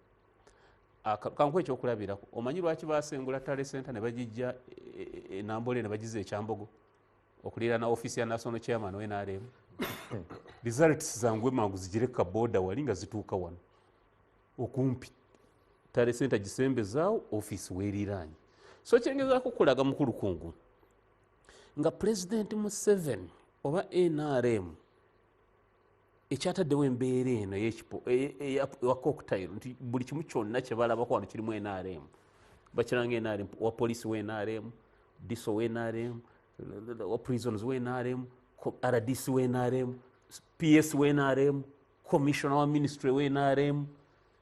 Kankuwe ekyokulabirako, omanyi lwaki baasengula Tally Center ne bagijja e Nambole ne bagiza e Kyambogo okuliraana ofiisi ya National Chairman wa NRM? Results zangwe mangu zigire ku kaboda wali nga zituuka wano okumpi. Tally Center gisembezaawo ofiisi weeriraanye. So kyengezaako kulaga mukulu kungu nga President Museveni oba NRM ekyataddewo embeera eno eya cocktail nti buli kimu kyonna kye balabako wano kirimu NRM. Bakiranga NRM, wa poliisi wa NRM, DISO wa NRM, wa prisons wa NRM, RDC wa NRM, PS wa NRM, Commissioner wa ministry we NRM,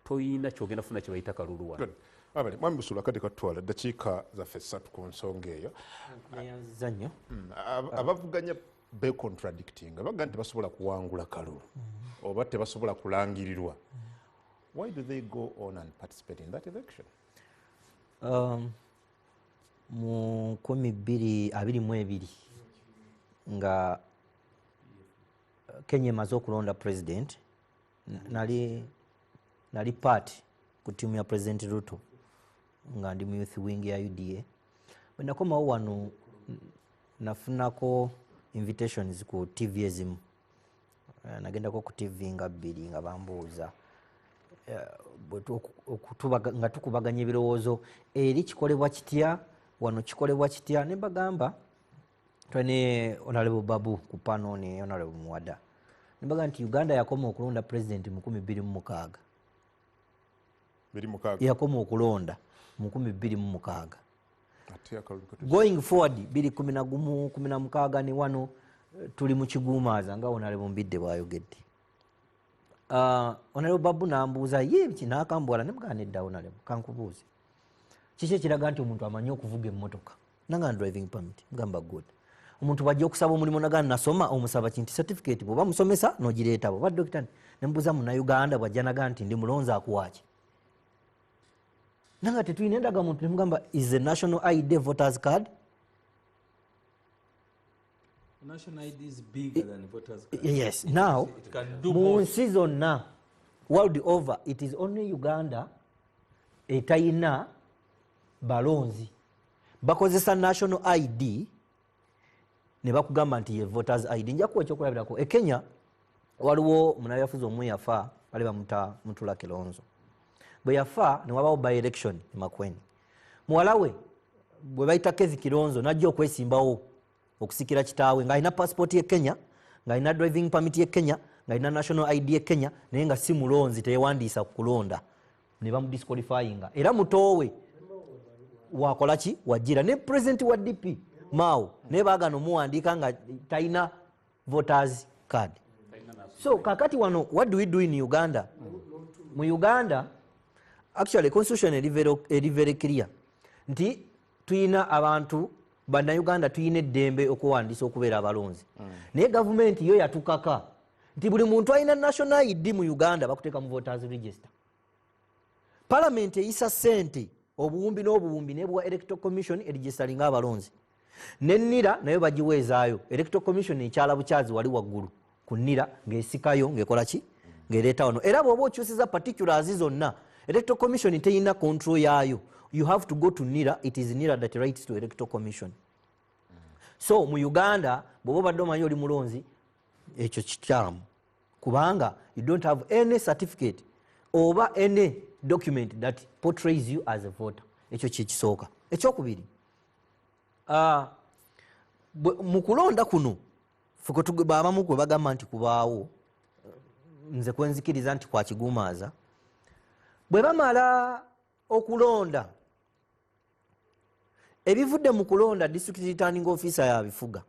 toyina kyogenda funa kye bayita kalulu wano. Abale mwami Busula kati katwala dakiika zaffe ssatu ku nsonga eyo. Neyanziza nnyo. Abavuganya be contradicting, abaga nti basobola kuwangula kalulu oba tebasobola kulangirirwa. Why do they go on and participate in that election? Mu 2022 nga Kenya emaze okulonda president, nali part ku tiimu ya President Ruto nga ndi mu youth wing ya UDA. Bwe nakomawo wano nafunako invitations ku TV ezimu. Nagendako ku TV nga bbiri nga bambuuza nga tukubaganya ebirowoozo eri kikolebwa kitya wano, kikolebwa kitya, ne bagamba twene Honorable Babu ku pano ne Honorable Muwada, ne bagamba nti Uganda yakoma okulonda president mu 2006. Yakoma okulonda mu 2006. Going forward 2011 16 ne wano tuli mu kiguumaaza nga Honorable Mbidde bw'ayogedde. Honorable Babu n'ambuuza ye ki n'akambwala, ne mugamba nedda Honorable, kankubuuze kiki ekiraga nti omuntu amanyi okuvuga emmotoka? Nanga driving permit. Mugamba good. Omuntu bw'ajja okusaba omulimu naga nasoma, omusaba kinti certificate, bw'oba musomesa n'ogireeta, bw'oba dokita. Ne mbuuza Munnayuganda bw'ajja naga nti ndi mulonzi akuwaaki? Nanga tetulina endagamuntu. Ne mugamba is the national ID voters card? National ID is bigger than voters card. Yes. Now, it can do mu both. Nsi zonna world over, it is only Uganda etayina balonzi. Bakozesa national ID ne bakugamba nti ye voters ID. Nja kuwa ekyokulabirako. E Kenya waliwo munnabyabufuzi omu yafa, bali bamuta Mutula Kilonzo. Bwe yafa ne wabawo by election e Makueni. Muwala we bwe bayita Kezi Kilonzo n'ajja okwesimbawo okusikira kitaawe ng'alina passport ye Kenya, ng'alina driving permit ye Kenya, ng'alina national ID ye Kenya, naye nga si mulonzi, teyewandiisa ku kulonda, ne bamudisqualifyinga. Era mutoowe wakola ki? Wajira ne president wa DP Mao naye baagana omuwandiika nga talina voters card. So kakati wano what do we do in Uganda? Mu Uganda actually constitution eri very clear nti tuyina abantu bannayuganda tuyina eddembe okuwandiisa okubeera abalonzi. Naye gavumenti yo yatukaka nti buli muntu alina national ID mu Uganda bakuteeka mu voters register. Parliament eyisa ssente obuwumbi n'obuwumbi nebuwa Electoral Commission eregistaringa abalonzi. Ne NIRA nayo bagiweezaayo. Electoral Commission ekyala bukyazi wali waggulu ku NIRA ng'esikayo ng'ekola ki? Ng'ereeta wano. Era bw'oba okyusiza particulars zonna, Electoral Commission teyina control yaayo. You have to go to NIRA. It is NIRA that writes to Electoral Commission. So mu Uganda bw'oba obadde omanyi oli mulonzi, ekyo kikyamu, kubanga you don't have any certificate oba any document that portrays you as a voter. Ekyo kyekisooka. Ekyokubiri, mu kulonda kuno abamu kwe bagamba nti kubaawo, nze kwenzikiriza nti kwa kigumaaza. Bwe bamala okulonda, ebivudde mu kulonda district returning officer yabifuga.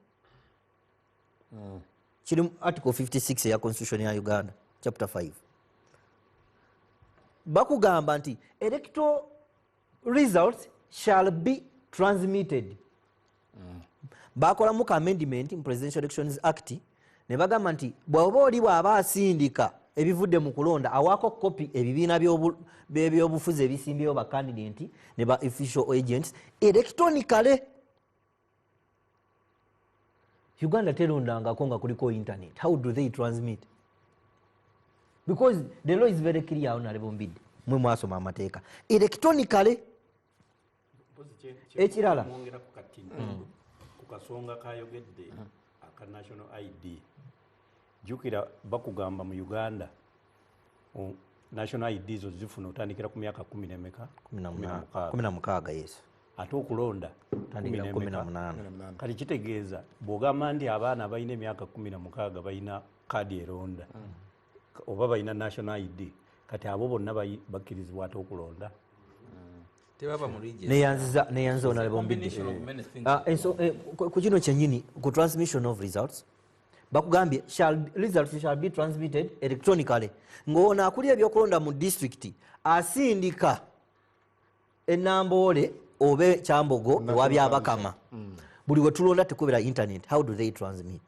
Kiri mu article 56 eya constitution ya Uganda, chapter 5. Bakugamba nti electoral results shall be transmitted. Bakolamu ka amendment mu Presidential Elections Act ne bagamba nti bw'oba oli bw'aba asindika ebivudde mu kulonda awaako kopi ebibiina by'ebyobufuzi ebisimbyewo ba candidate ne ba official agents electronically. Uganda terondangako nga kuliko internet. How do they transmit? Because the law is very clear, Honorable Mbidde, mwe mwasoma amateeka. Electronically. Ekirala mwongerako kati ku kasonga kayogedde aka national ID, jjukira bakugamba mu Uganda national ID zo zifuna otandikira ku myaka kumi n'emeka? 16. 16, yes. Ate okulonda Tandikira kumi kumi na n'emeka? munaana. Kati kitegeeza bw'ogamba nti abaana balina emyaka 16 balina kaadi eronda oba balina national ID, kati abo bonna bakkirizibwa ate okulonda? Tebaba mu region. Neyanziza Honorable Mbidde. Combination of many things. Ku kino kyennyini ku transmission of results, Bakugambye results shall be transmitted electronically. Ng'ono akulira ebyokulonda mu district asindika enamboole oba Kyambogo ewa Byabakama. Buli we tulonda tekubera internet. How do they transmit?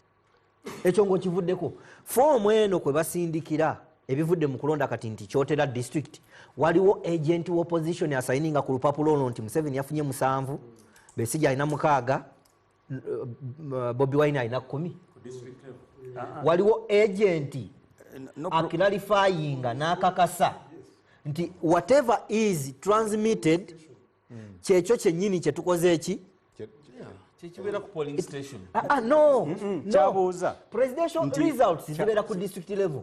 Ekyo ng'okivuddeko. Foomu eno kwe basindikira ebivudde mu kulonda kati nti Kyotera district waliwo agent wa opposition asayininga ku lupapula olwo nti Museveni yafunye 7, Besigye alina 6, Bobi Wine alina 10. Waliwo agent aklarifyinga n'akakasa nti whatever is transmitted kyekyo kyennyini kye tukoze eki Kibeera ku polling station. No. Kyabuuza. Presidential results zibeera ku district level.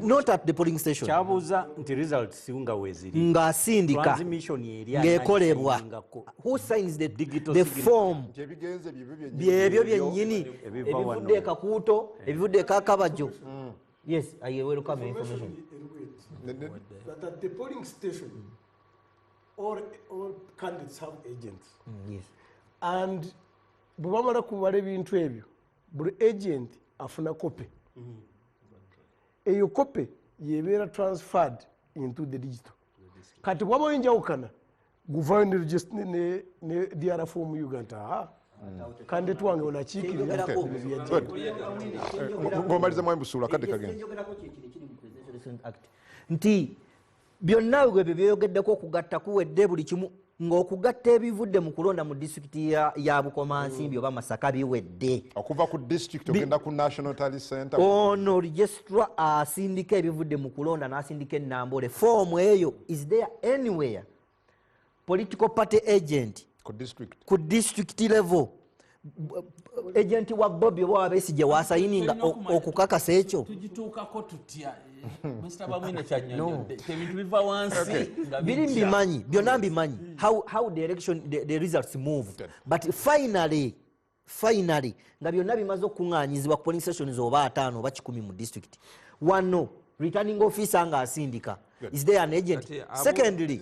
Not at the polling station. Kyabuuza nti results nga weeziri. Ng'asindika. Transmission eri Ng'ekolebwa. Who signs the form? Byebyo byennyini. Ebivudde e Kakuuto, ebivudde e Kakabajjo. Yes, I welcome information. That at the polling station, all candidates have agents. Yes. And bwe bamala kubala ebintu ebyo, buli agent afuna kope. Eyo kope yebeera transferred into the digital. Kati bwaba oyinjawukana, guvayo ne DR form Uganda. Candidate wange onakiikirira. Ng'omaliza Mwami Busuula kadde kagenda. Nti byonna ebyo byeyogeddeko okugatta kuwedde buli kimu ng'okugatta ebivudde mu kulonda mu disitulikiti ya Bukomansimbi oba Masaka biwedde. Okuva ku district ogenda ku National Tally Center. Ono registrar asindika ebivudde mu kulonda n'asindika ennambole. Foomu eyo is there anywhere? Political party agent ku district level. Agent wa Bobi oba wa Besigye wasayininga okukakasa ekyo. Tugituukako tutya? Mr. Bamwine kyannyonnyodde. Ebintu biva wansi nga biri mbimanyi, byonna mbimanyi. How the election, the results move. But finally nga byonna bimaze okuŋŋaanyizibwa ku polling stations oba 5 oba 10 mu district. Wano returning officer nga asindika. Is there an agent? Secondly,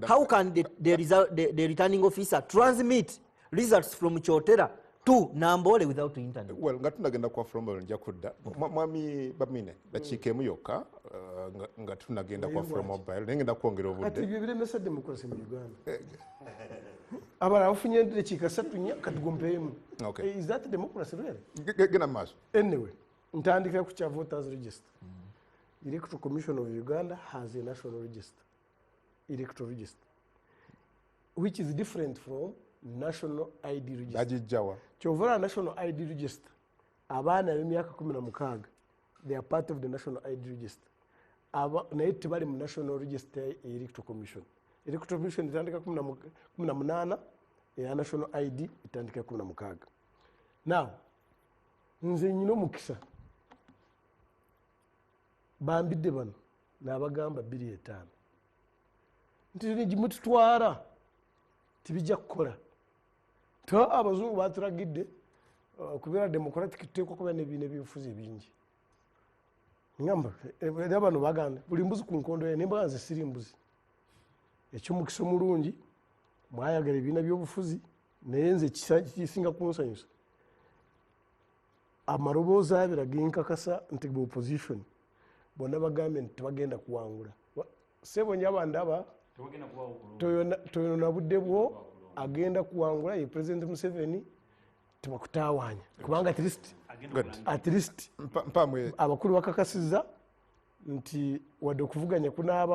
how can the returning officer transmit results from Kyotera to Nambole without internet? Well, nga tunagenda kwa from nja kudda. Mwami Bamwine, dakiika emu yokka nga tunagenda kwa from mobile. Naye ngenda kwongera obudde. Kati ebyo biremesa democracy mu Uganda. Abalala bafunye dakiika 3 kati gompeemu. Is that democracy really? Genda mu maaso. Anyway, ntandikira ku kya voters register. Electoral Commission of Uganda has a national register, electoral register, which is different from National ID register. Kyova National ID register, abaana b'emyaka 16, they are part of the National ID register. Naye tebali mu National Register Electoral Commission. Electoral Commission etandika 18, eya National ID etandika 16. Now, nze nnina omukisa bambidde bano n'abagamba 25 nti gimututwara tibijja kukola. Abazungu batulagidde okubeera democratic tuteekwa kuba n'ebibiina ebyobufuzi bingi. Ngamba era bano baganda buli mbuzi ku nkondo yayo, naye nze siri mbuzi. Eky'omukisa omulungi mwayagala ebibiina by'obufuzi, naye nze kisinga kunsanyusa amaloboozi abiri agenkakasa nti be opposition bonna bagambye nti tebagenda kuwangula. Ssebo njaba ndaba toyona budde bwo agenda kuwangula ye President Museveni tebakutawaanya kubanga at least abakulu bakakasizza nti wadde okuvuganya kunaaba.